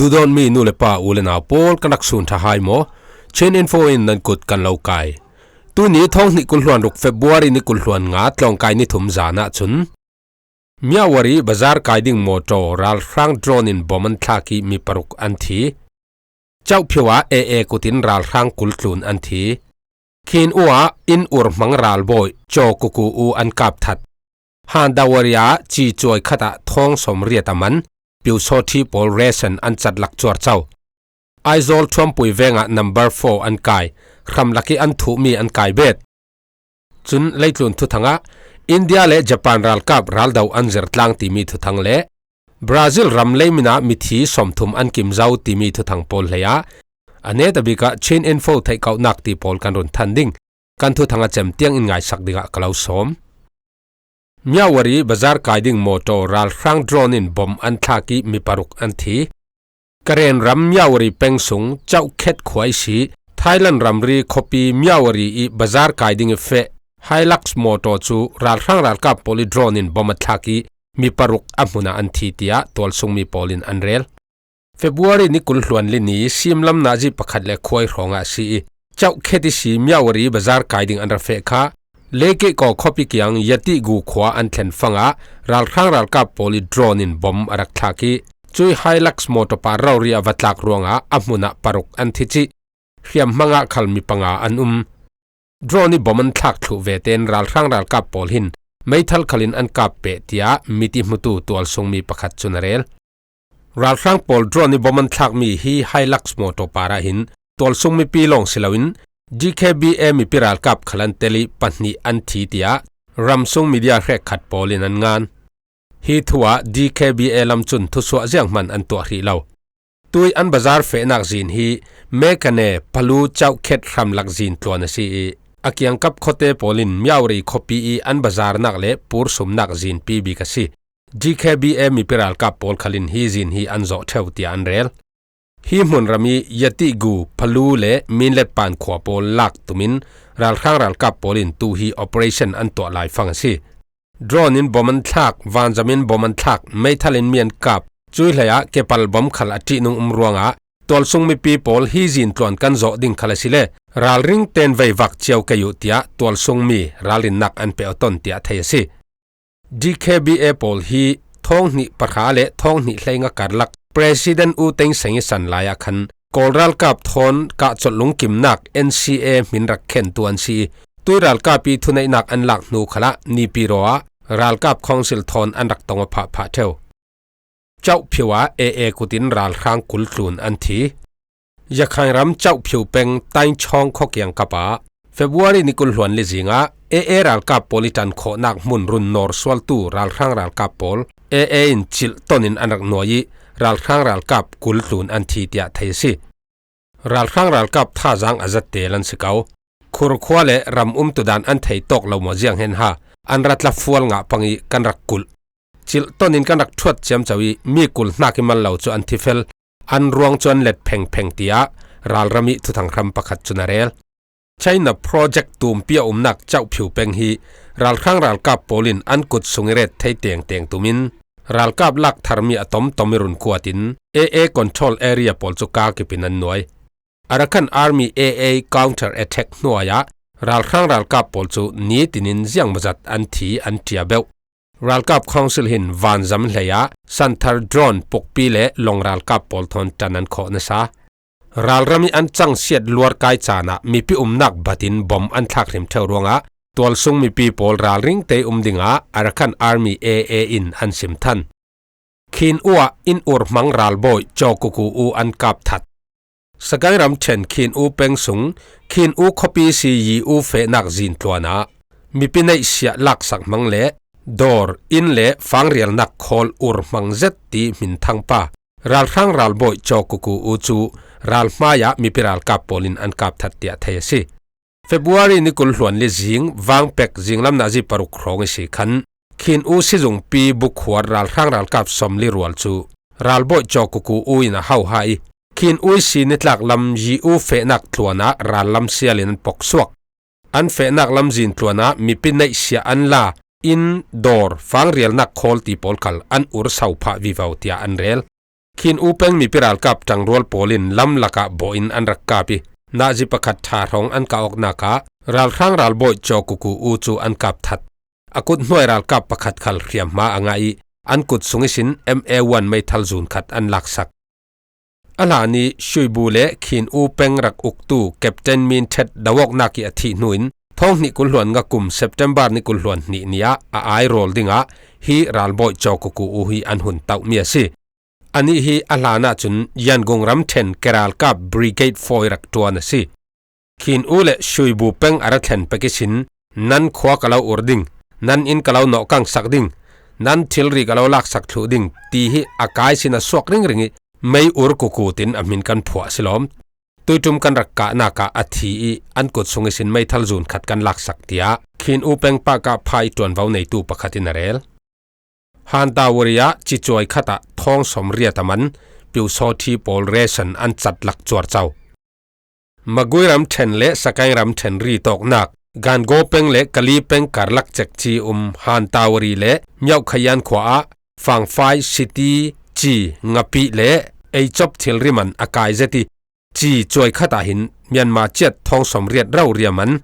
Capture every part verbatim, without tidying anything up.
Duhdawtmi nu le pa, u le nau pawl, kan rak sun ṭha hai maw? Chin Info in nan kut kan lo kai. Tuni thawng hnih kul hluan ruk February ni kul hluan nga tlawngkai ni thum zan ahcun Myawaddy bazar kai ding mawṭaw ralhrang drone in bom an thlak ih mi paruk an thi. Kyaukphyu ah A A kut in ralhrang kul tlun an thi. Khin U ah inn urhmang ralbawi Kyaw Kyaw Kyaw Kyaw U an kap that. Handawari ah cicuai khat ah thawng sawmriat a man Pyusawṭhi pawl ration an cat lak cuarco. Aizawl ṭhuampui vengah number four an kai, hramlak ih an thuhmi an kai bet. Cun leitlun thuthang ah India le Japan ralkap raldo an zir tlang timi thuthang le Brazil ram leimin ah mithi sawmthum an kim zo timi thuthang pawl hleiah a netabik ah Chin Info theihkauhnak ti pawl kan run than ding. Kan thuthang a cem tiang in ngaisak dingah ka lo sawm. Myawaddy bazar kai ding mawṭaw ralhrang drone in bom an thlak ih mi paruk an thi. Karen ram Myawaddy peng sung Chawkhet khua ihsi Thailand ramri khuapi Myawaddy ih bazar kai ding ih feh Hilux mawṭaw cu ralhrang ralkap pawl ih drone in bom a thlak ih mi paruk a hmun ah an thi, tiah tualsungmi pawl in an rel. February ni kul hluan li ni simlam nazi pakhat le khuai hrawngah a si ih, Chawkhet ihsi Myawaddy bazar kai ding an ra feh kha Lekehkaw khuapi kiang Yatihgu khua an thlen fangah ralhrang ralkap pawl ih drone in bom a rak thlak ih, cuih Hilux mawṭawpa rori a va tlak ruangah a hmun ah paruk an thi cih. Hriamhmang ah khal mi panga an um. Drone ih bom an thlak thluh vete in ralhrang ralkap pawl hin meithal khalin an kap peh, tiah miti hmutu tualsungmi pakhat cun a rel. Ralhrang pawl drone ih bom an thlakmi hi Hilux mawṭaw parah hin tualsung mipi lawng si loin D K B A mipi ralkap khal an tel ih pahnih an thi, tiah ramsung media hrekkhat pawl in an ngan. Hi thu ah D K B A lam cun thusuah zianghman an tuah hrih lo. Tuih an bazar fehnak zin hi Mekane Palu Chawkhet hramlak zin tluan a si ih, a kiangkap khuate pawl in Myawaddy khuapi ih an bazarnak le pursumnak zinpi bik a si. D K B A mipi ralkap pawl khal in hi zin hi an zawh ṭheu, tiah an rel. Hi hmunram ih Yatihgu, Palu le Minletpan khua pawl lak tumin ralhrang ralkap pawl in tu hi operation an tuah laifang a si. Drone in bom an thlak, vanzam in bom an thlak, meithal in mi an kap, cuih hleiah kepal bom khal a ṭihnung um ruangah tualsung mipi pawl hi zin tluan kan zawh ding khal a si le ralring ten veivak cio kei uh, tiah tualsungmi ralrinnak an pe aw ton, tiah thei a si. D K B A pawl hi thawng hnih pahra le thawng hnih hleinga karlak President U Thein Sein ih san lai ah khan Kawl ralkap thawn kahcolh lungkimnak N C A hmin rak khentu an si ih, tuih ralkap ih thuneihnak an lak hnu khalah Naypyidaw ah ralkap council thawn an rak tong aw phahphah ṭheu. Kyaukphyu ah A A kut in ralhrang kul tlun an thi. Yakhain ram Kyaukphyu peng Tainchawng khua kiangkap ah February ni kul hluan li zingah A A ralkap pawl ih ṭan khawhnak hmun run nawr sualtu ralhrang ralkap pawl A A in cilh ton in an rak nuai ih ralhrang ralkap kul tlun an thi, tiah thei a si. Ralhrang ralkap thazaang a zatte lan si ko. Khurkhua le ram umtudan an thei tawk lo maw ziang hen ha, an ra tla fual ngah pang ih kan rak kulh. Cilh ton in kan rak ṭhuat ciamco ih mi kul hnak ih mal lo cu an thi fel, an ruang cu an let phengpheng, tiah ralram ih thuthang hram pakhat cun a rel. China Project tumpi a umnak Kyaukphyu peng hi ralhrang ralkap pawl in an kut sung ih ret thei tengteng tumin ralkap lak tharmi a tomtom ih run kuat in A A control area pawl cu kaa kip in an nuai. Arakan Army A A counter attack hnuai ah ralhrang ralkap pawl cu nitin in ziangmawzat an thi an ṭia beuh. Ralkap Council hin vanzam hleiah santhar drone pukpi le long ralkap pawl thawn ṭan an khawh nasa. Ralram ih an cangsiat luar kai caan ah mipi umnak bat in bom an thlak hrim ṭheu ruangah tualsung mipi pawl ralring te um dingah Arakan Army A A in an sim than. Khin U ah inn urhmang ralbawi Kyaw Kyaw Kyaw Kyaw U an kap that. Sagaing ramṭhen Khin U peng sung Khin U khuapi si Yi U fehnak zin tluan ah mipi neihsiah laksak hmang le dawr, inn le fangrialnak khawl urhmang zet ti hminthang pa ralhrang ralbawi Kyaw Kyaw Kyaw U cu ralhmai ah mipi ralkap pawl in an kap that, tiah thei a si. February ni kul hluan li zing vangpek zinglam nazi paruk hrawng ihsi khan Khin U sizungpi bukhuar ralhrang ralkap sawmli rual cu ralbawi Kyaw Kyaw Kyaw Kyaw U in a hauha ih Khin U ihsi nitlak lam Yi U fehnak tluan ah rallam sial in an poksuak. An fehnak lamzin tluan ah mipi neihsiah an la, inn, dawr, fangrialnak khawl ti pawl khal an ur so phah vivo, tiah an rel. Khin U peng mipi ralkap ṭangrual pawl in lam lakah bawh in an rak kap ih, nazi pakhat ṭha hrawng an kah awknak ah ralhrang ralbawi Caw Kuku U cu an kap that. A kut hnuai ralkap pakhat khal hriamhma a ngah ih, an kut sung ihsin M A one meithal zun khat an laksak. A hlan ih Shuibu le Khin U peng rak uktu Captain Min Thet do awknak ih a thih hnu in, thawng hnih kul hluan nga kum September ni kul hluan hnih ni ah a ai rawl dingah hi ralbawi Caw Kuku U hi an hun tauhmi a si. Anih hi a hlan ahcun Yangon ramṭhen keralkap Brigade four ih rak ṭuan a si. Khin U le Shuibu peng a ra thlen pek ihsin, nan khua ka lo ur ding, nan inn ka lo nawhkangsak ding, nan thilri ka lo laksak thluh ding, ti hi a kai sin a suak ringring ih, mei ur kukut in a hmin kan phuah a si lawm. Tuiṭum kan rak kahnak ah a thi ih, an kut sung ihsin meithal zun khat kan laksak, tiah Khin U peng pakah pha ih ṭuanvo neitu pakhat in a rel. Hantawari ah cicuai khatah thawng sawmriat a man Pyusawṭhi pawl ration an cat lak cuarco. Magui ramṭhen le Sakaing ramṭhen ri tawknak, Gangaw peng le Kali peng karlak cekci um Hantawari le Myaukhayan khua ah fangfai, siti, ci, ngapih le eichop thilri man a kai zet ih, ci cuai khatah hin Myanmar ciat thawng sawmriat rauria man,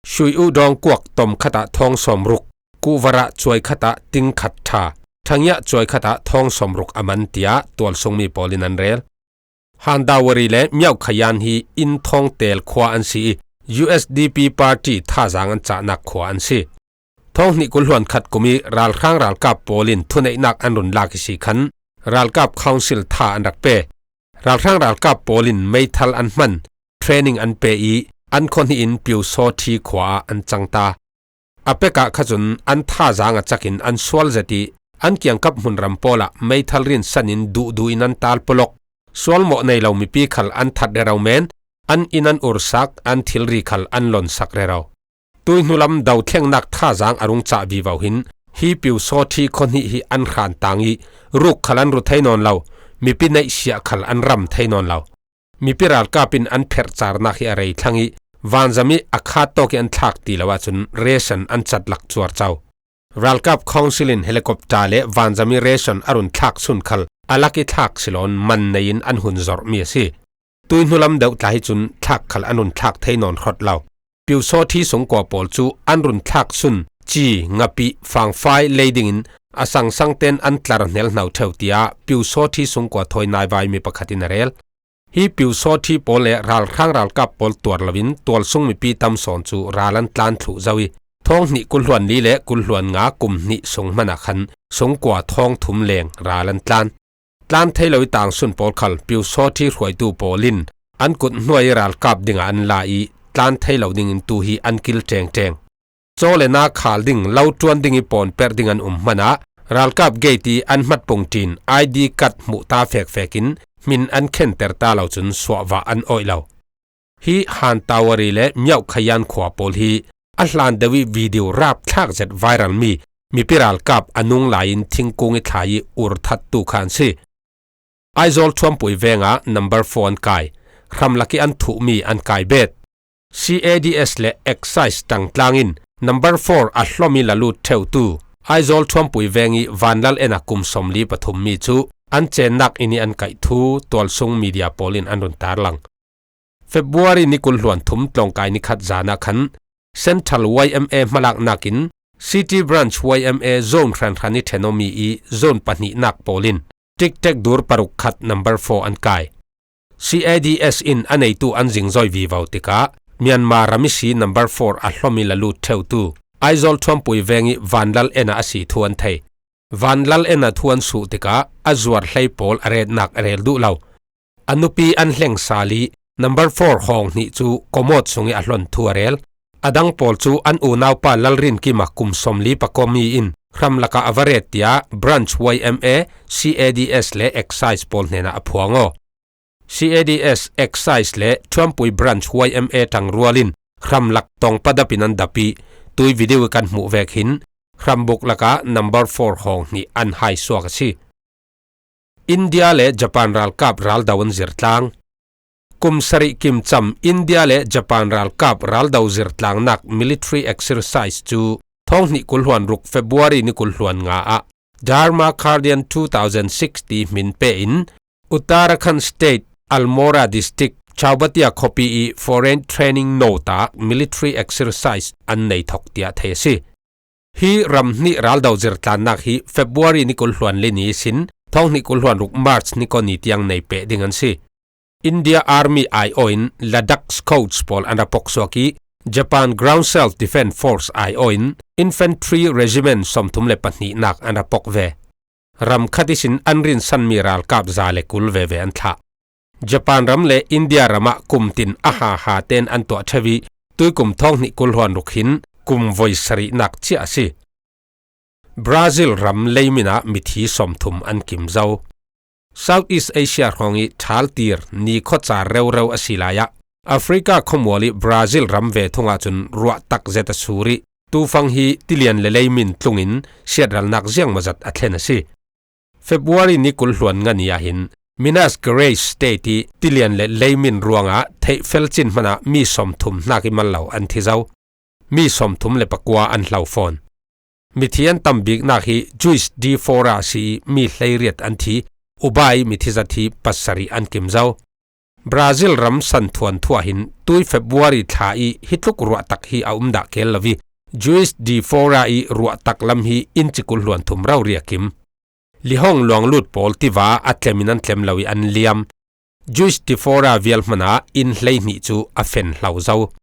Shui U dawngkuak tom khatah thawng sawmruk, Kuhvarah cuai khatah ting khat ṭha, Ṭhangiah cuai khatah thawng sawmruk a man, tiah tualsungmi pawl in an rel. Hantawari le Myaukhayan hi inn thawng tel khua an si ih, U S D P party thazaang an cahnak khua an si. Thawng hnih kul hluan khat kum ih ralhrang ralkap pawl in thuneihnak an run lak ihsi khan ralkap council tha an rak pe. Ralhrang ralkap pawl in meithal an hman, training an pe ih an khuahnih in Pyusawṭhi khua ah an cang ta. A pekah kha cun an thazaang a cak in an sual zet ih an kiangkap hmunram pawl ah meithal rinsan in duhduh in an tal pawlawk. Sualmawh nei lo mipi khal an that rero men, an inn an ursak, an thilri khal an lonsak rero. Tuihnulam dothlengnak thazaang a rung cah vivo hin hi Pyusawṭhi khuahnih hi an hran tang ih ruk khal an ru thei nawn lo, mipi neihsiah khal an ram thei nawn lo. Mipi ralkap in an pherhcarnak hi a rei thlang ih vanzam ih a khat tawk ih an thlak ti lo ahcun ration an cat lak cuarco. Ralkap council in helicopter le vanzam ih ration a run thlak sun khal a lak ih thlak si loin man nei in an hun zorhmi a si. Tuihnulam deuh tla hi cun thlak khal an run thlak thei nawn hrawt lo. Pyusawṭhi sungkua pawl cu an run thlak sun ci, ngapih, fangfai lei dingin a sangsang ten an tlar hnelhno ṭheu, tiah Pyusawṭhi sungkua thawi naivaimi pakhat in a rel. Hi Pyusawṭhi pawl le ralhrang ralkap pawl tuar loin tualsung mipi tam sawn cu ral an tlan thluh zo ih, thawng hnih kul hluan li le kul hluan nga kum hnih sung hmanah khan sungkua thawng thum leng ral an tlan. Tlan thei lo ih tangsun pawl khal Pyusawṭhi hruaitu pawl in an kut hnuai ih ralkap dingah an la ih tlan thei lo dingin tu hi an kil ṭengṭeng. Caw le na khal ding, lo ṭuan ding ih pawnperh ding an um hmanah ralkap gate ih an hmat pungṭin I D card hmuh ta fekfek in hmin an khenter ta lo cun suahvah an awih lo. Hi Hantawari le Myaukhayan khua pawl hi a hlan deuh ih video rapthlak zet viral mi mipi ralkap a nung lai in thingkung ih thlai ih ur thattu kha an si. Aizawl Thuampui vengah number four an kai, hramlak ih an thuhmi an kai bet. C A D S le Excise ṭangtlang in number four a hlom ih la lut ṭheutu Aizawl Thuampui veng ih Vanlal Ena kum sawmli pathum mi cu an cennak inn ih an kaih thu tualsung media pawl in an run tarlang. February ni kul hluan thum tlawngkai ni khat zan ah khan Central Y M A hmalaknak in City Branch Y M A zone hranhran ih ṭhen awmi ih zone pahnihnak pawl in tiktek dur paruk khat number four an kai. C A D S in a neitu an zingzoi vivo tikah Myanmar ram ihsi number four a hlom ih la lut ṭheutu Aizawl Thuampui veng ih Vanlal Ena a si thu an thei. Vanlal Ena thu an suh tikah a zuar hlei pawl a retnak a rel duh lo. A nupi an hleng sal ih number four hawng hnih cu commode sungih a hlon thu a rel. A dang pawl cu an unaupa Lalrinkim a kum sawmli pakuami in hramlak ah a va ret tiah Branch Y M A, C A D S le Excise pawl hnenah a phuang aw. C A D S, Excise le Thuampui Branch Y M A ṭangrual in hramlak tawngpa dap in an dap ih tui video ih kan hmuh vek hin hrambuk lakah number four hawng hnih an hai suak a si. India le Japan ralkap raldo an zirtlang. Kum sarih kimcam India le Japan ralkap raldo zirtlangnak military exercise cu thawng hnih kul hluan ruk February ni kul hluan nga ah Dharma Guardian two thousand six ti hmin pe in Uttarakhand State, Almora District, Chaubatia khuapi i foreign training no ta military exercise an nei thok tia thei a si. Hi ram hnih raldo zirtlannak hi February ni kul hluan li ni sin, thawng hnih kul hluan ruk March ni kua ni tiang nei peh ding an si. India Army aiawhin Ladakh Scouts pawl an ra pok suak i, Japan Ground Self Defense Force aiawhin Infantry Regiment sawmthum le pahnihnak an ra pok ve. Ram khat ihsin an rinsanmi ralkap za le kul veve an thlah. Japan ram le India ramah kum tin a haha ten an tuah ṭheu i, tuikum thawng hnih kul hluan ruk hin kum voi sarihnak cia a si. Brazil ram leimin ah mithi sawmthum an kim zo. Southeast Asia hrawng i ṭhaltir ni khuacar reureu a si lai ah Africa khuamual i Brazil ram ve thung ahcun ruah tak zet a sur i, tufang hi tilian le leimin tlungin siatralnak ziangmawzat a thlen a si. February ni kul hluan nga ni ah hin Minas Gerais State i tilian le leimin ruangah theihfel cin hmanah mi sawmthum hnak i mal lo an thi zo. Mi sawmthum le pakua an hlo fawn. Mithi an tam biknak hi Jewish diaspora si i mi hleiriat an thi, ubai mithi zat hi pasarih an kim zo. Brazil ram santhuan thuah hin tui February thla i hi tluk ruah tak hi a um dah kel lo i, Jewish diaspora i ruah tak lam hi inci kul hluan thum rau riakim. Lihong luanglut pawl tiva a tlemin an tlem lo i an liam. Jewish diaspora vial hmanah inn hleihnih cu a fen hlo zo.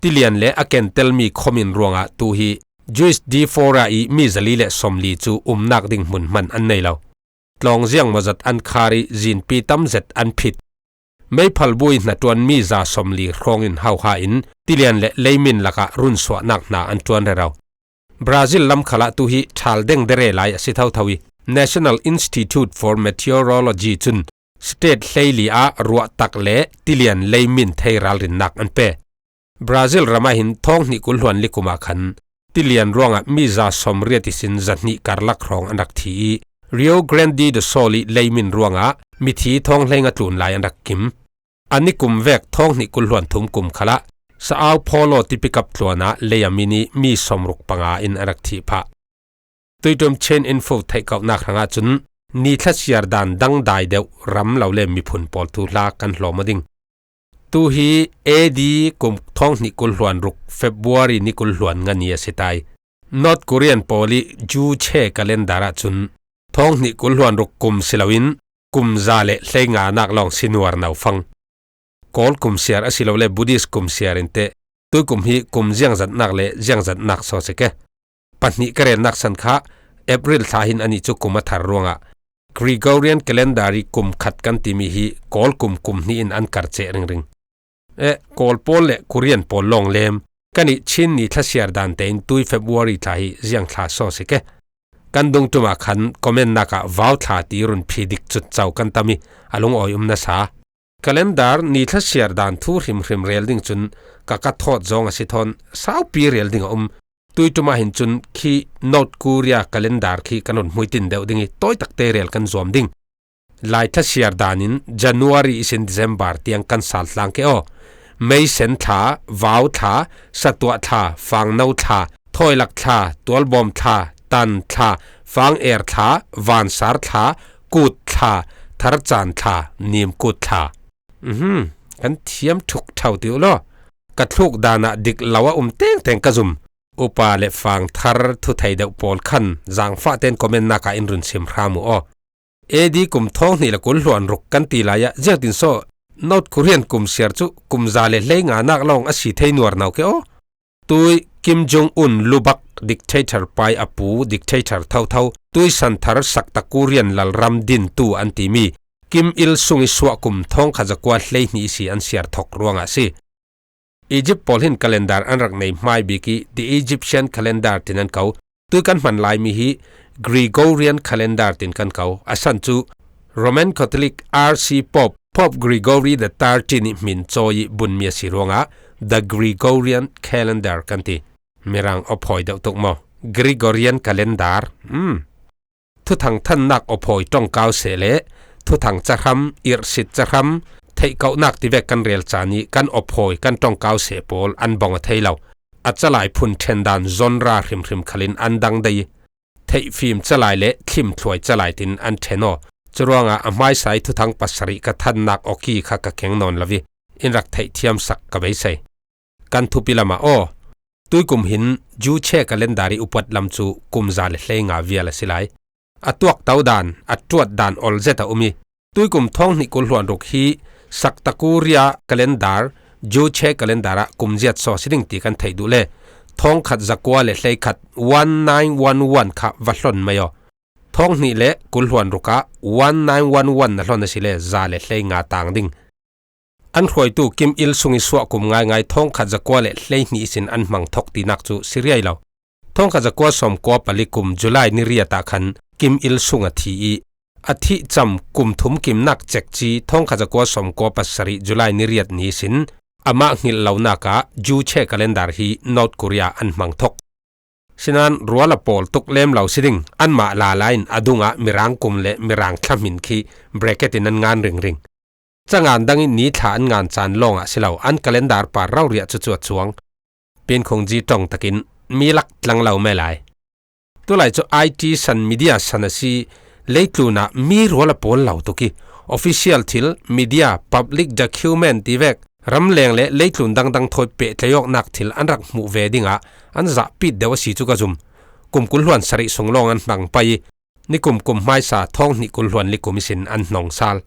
Tilian le a kentelmi khuamin ruangah tu hi Jewish diaspora i mi zali le sawmli cu umnak ding hmun hman an nei lo. Tlawng ziangmawzat an khar i zinpi tam zet an phit. Meiphalbui hnaṭuanmi za sawmli hrawngin hauha in tilian le leimin lakah runsuahnak hna an ṭuan rero. Brazil lam khalah tu hi ṭhal deng dere lai a si thotho i, National Institute for Meteorology cun state hleili ah ruah tak le tilian leimin thei ralrinnak an pe. Brazil ramah hin thawng hnih kul hluan li kum ah khan tilian ruangah mi za sawmriat ihsin zahnih karlak hrawng an rak thi i, Rio Grande do Sul i leimin ruangah mithi thawng hleinga tlun lai an rak kim. A nikum vek thawng hnih kul hluan thum kum khalah Sao Paulo tipikap tluan ah lei a min i mi sawmruk panga in an rak thih phah. Tuiṭum Chin Info theihkauhnak hrangah cun ni thlasiar dan dangdai deuh ram lo le miphun pawl thuhla kan hlawm aw ding. Tu hi A D kum thawng hnih kul hluan ruk February ni kul hluan nga ni a si tai. North Korean pawl i Juche calendar ah cun thawng hnih kul hluan ruk kum si loin kum za le hleinganak lawng si nuar no fang. Kawl kum siar a si lo le Buddhist kum siar in teh, tuikum hi kum ziangzatnak le ziangzatnak saw si ke. Pahnih ka relnak san kha April thla hin anih cu kum a thar ruangah Gregorian calendar i kum khat kan timi hi Kawl kum kum hnih in an kar ceh ringring. Eh, Kawl pawl le Korean pawl lawng lem, kan i Chin ni thlasiar dan tein tui February thla hi ziang thla saw si ke. Kan dungtum ah khan comment nak ah vau thla ti run phi dik cut co kan tam i a lungawi um nasa. Calendar ni thlasiar dan thu hrimhrim rel ding cun ka ka thawt zawng a si thawn saupi rel ding a um. Tuiṭum ah hin cun khi North Korea calendar khi kan run hmuitin deuh ding i tawi takte rel kan zuam ding. Lai thlasiar dan in January ihsin December tiang kan sal tlang ke aw. Meisen thla, vau thla, satuah thla, fangno thla, thawilak thla, tualbawm thla, tan thla, fangeer thla, vansar thla, kut thla, tharcan thla, nimkut thla. Uhum, kan thiam ṭhuk ṭhau ti uh law. Ka thluk dan ah dik lo a um tengteng ka zum. Upa le fang thar thu thei deuh pawl khan zaangfah tein comment nak ah in run sim hram uh aw. A D kum thawng hnih le kul hluan ruk kan ti lai ah ziangtin saw North Korean kum siar cu kum za le hleinganak lawng a si thei nuar no ke aw. Tui Kim Jong Un lubak dictator pai a pu dictator thotho tui santhar sakta Korean lalram dintu an timi Kim Il Sung i suah kum thawngkhat zakua hleihnih si an siar thok ruangah a si. Egypt pawl hin calendar an rak nei hmai bik i The Egyptian Calendar tin an ko. Tui kan hman laimi hi Gregorian Calendar tin kan ko. A san cu Roman Catholic R C Pope, Pope Gregory the thirteen i hmin cawi i bunmi a si ruangah The Gregorian Calendar kan ti. Mirang aw phawi deuh tuk maw? Gregorian Calendar. Hmm. Thuthang thannak aw phawi ṭongkau seh le thuthang cahram, irhsit cahram, theihkauhnak tivek kan rel caan i kan aw phawi kan ṭongkau seh pawl an bawng a thei lo. A calai phun ṭhen dan zonra hrimhrim khalin an dang dei. Theihfim calai le thlimthluai calai tin an ṭhen aw. Curuangah a hmaisa i thuthang pasarih ka thannak awki kha ka keng nawn lo i, in rak theihthiamsak ka beisei. Kan thupi lamah aw, tuikum hin Juche calendar i upat lam cu kum za le hleinga vial a si lai. A tuakto dan, a ṭuat dan olzet a um i, tuikum thawng hnih kul hluan ruk hi Sakta Korea calendar, Juche calendar ah kum ziat saw si ding ti kan theih duh le thawngkhat zakua le hleikhat, one nine one one kha va hlon mai aw. Thawng hnih le kul hluan ruk ah one nine one one na hlon a si le za le hleinga tang ding. An hruaitu Kim Il Sung i suah kum ngaingai thawngkhat zakua le hleihnih ihsin an hmang thawk tinak cu si riai lo. Thawngkhat zakua sawmkua pali kum July ni riat ah khan Kim Il Sung a thi i, a thih cam kum thum kimnak cekci thawngkhat zakua sawmkua pasarih July ni riat ni ihsin amah hngilh lonak ah Juche calendar hi North Korea an hmang thawk. Sinan rual a pawl tuk lem lo si ding, anmah lala in a dungah mirang kum le mirang thla hmin khi bracket in an ngan ringring. Cangan dang in ni thla an ngan caan lawngah si lo, an calendar par roriah cu cuat cuang. Pinkhung ji ṭong takin mi lak tlang lo me lai. Tulai cu I T san, media san a si, leitlun ah mi rual a pawl lo tuk i, official thil, media, public document ti vek, ramleng le leitlun dangdang thawi pehtlaih awknak thil an rak hmuh ve dingah an zahpit deuh a si cu ka zum. Kum kul hluan sarih sung lawng an hmang pah i, nikum kum hmaisa thawng hnih kul hluan li kum ihsin an hnong sal.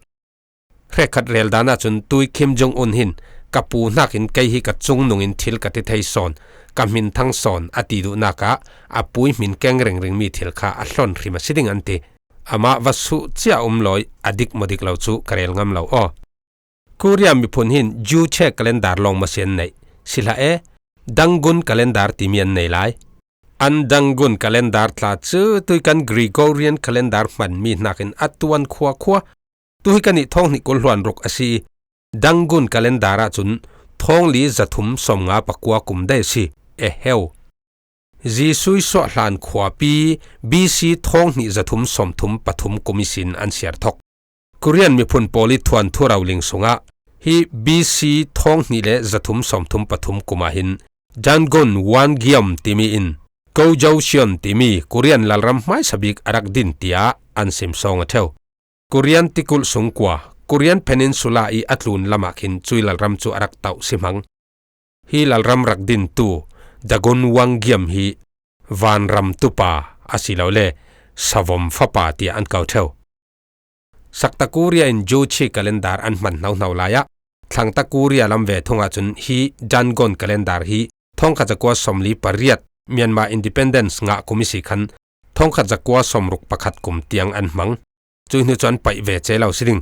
Hrekkhat rel dan ahcun tui Kim Jong Un hin, "Ka pu hnakin kei hi ka cungnung in thil ka ti thei sawn, ka hminthang sawn," a ti duhnak ah a pu i hmin keng ringring mi thil kha a hlon hrim a si ding an ti. Amah va suh cia um lawi a dik maw dik lo cu ka rel ngam lo aw. Korea miphun hin Juche calendar lawng maw si an neih? Si hlah e, Dangun calendar timi an nei lai. An Dangun calendar tla cu tui kan Gregorian calendar hmanmi hnakin a tuan khuakhua. Tuhi kan ih thawng hnih kul hluan ruk a si i, Dangun calendar ahcun thawng li zathum sawmnga pakua kum dei a si. Eheu. Jesuh i suah hlan khuapi B C thawng hnih zathum sawmthum pathum kum ihsin an siar thawk. Korean miphun pawl i thuanthu roling sungah hi B C thawng hnih le zathum sawmthum pathum kum ah hin Dangun Wangiam timi in Gojoseon timi Korean lalram hmaisa bik a rak din tiah an sim sawng a ṭheu. Korean tikulh sungkua, Korean Peninsula i a tlun lamah khin cui lalram cu a rak tauh si hmang. Hi lalram rak dintu Dagon Wangiam hi vanram tupa asilole savom fapa tiah an ko ṭheu. Sakta Korea in Juche calendar an hman hnohno lai ah, Thlangta Korea lam ve thung ahcun hi Dangon calendar hi thawngkhat zakua sawmli pariat Myanmar independence ngah kum ihsi khan thawngkhat zakua sawmruk pakhat kum tiang an hmang. Cui hnu cu an paih ve ce lo si ding.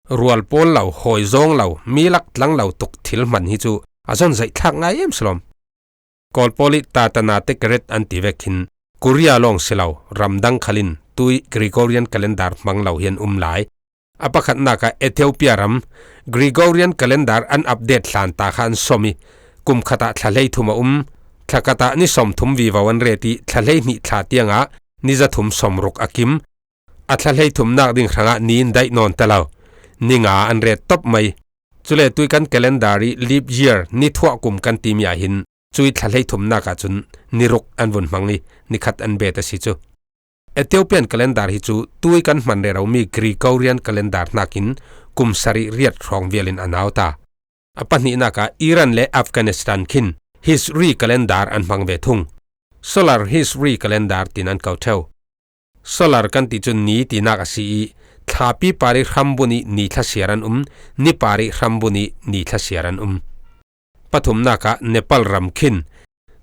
Rual pawl lo, hawi zawng lo, mi lak tlang lo tuk thil hman hi cu a zon zeihthlak ngai em si lawm. Kawl pawl i Tatana Tekret an ti vek hin Korea lawng si lo, ramdang khal in tui Gregorian calendar hmang lo hi an um lai. A pakhatnak ah Ethiopia ram Gregorian calendar an update hlan ta kha an sawm i, kum khat ah thla hleithum a um, thla khat ah ni sawmthum vivo an ret i, thla hleihnih thla tiangah ni zathum sawmruk a kim. A thla hleithumnak ding hrangah ni in daih nawn ta lo. Ni nga an ret top mai. Cule tui kan calendar i leap year, ni thuah kum kan timi ah hin cui thla hleithumnak ahcun ni ruk an vun hmang i, ni khat an bet a si cu. Ethiopian calendar hi cu tui kan hman reromi Gregorian calendar hnakin kum sarih riat hrawng vial in a nau ta. A pahnihnak ah Iran le Afghanistan khin Hijri calendar an hmang ve thung. Solar Hijri calendar tin an ko ṭheu. Solar kan ti cu ni tinak a si i, thlapi par i hrambun i ni thlasiar an um, ni par i hrambun i ni thlasiar an um. Pathumnak ah Nepal ram khin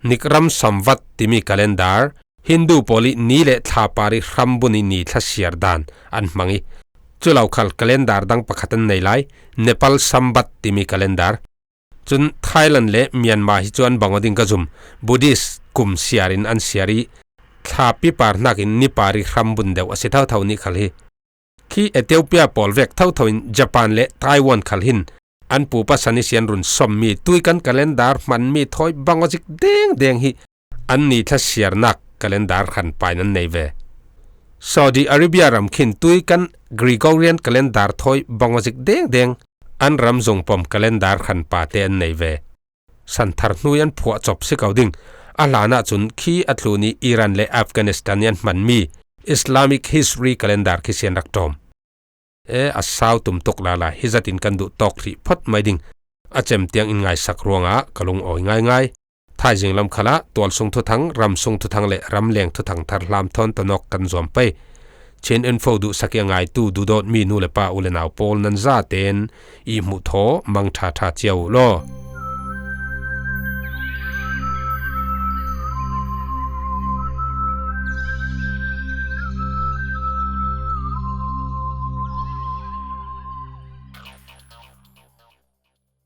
Nikram Samvat timi calendar, Hindu pawl i ni le thla par i hrambun i ni thlasiar dan an hmang i, cu lo khal calendar dang pakhat an nei lai, Nepal Sambat timi calendar. Cun Thailand le Myanmar hi cu an bang aw ding ka zum, Buddhist kum siar in an siar i, thlapi par hnakin ni par i hrambun deuh a si thotho nih khal hi. Khi Ethiopia pawl vek thotho in Japan le Taiwan khal hin an pu pasan ihsi an run sawmmi tui kan calendar hmanmi thawi bang aw zik dengdeng hi an ni thlasiarnak calendar hranpa in an nei ve. Saudi Arabia ram khin tui kan Gregorian calendar thawi bang aw zik dengdeng an ram zungpom calendar hranpa te an nei ve. Santhar hnu i an phuah cop si ko ding. A hlan ahcun khi a tlun i Iran le Afghanistan i an hmanmi Islamic Hijri calendar khi si an rak ṭawm. e, a sau tum tuk lala hi zatin kan duh tawk hrih phawt mai ding a cem tiang in ngaisak ruangah ka lungawi ngaingai. Thaizing lam khalah tualsung thuthang, ramsung thuthang le ramleng thuthang thar hlam thawn tawnawk kan zuam pei. Chin Info duhsak i a ngaitu duhdawtmi nu le pa u le nau pawl nan zaten i hmuh thaw mang ṭha ṭha cia uh law.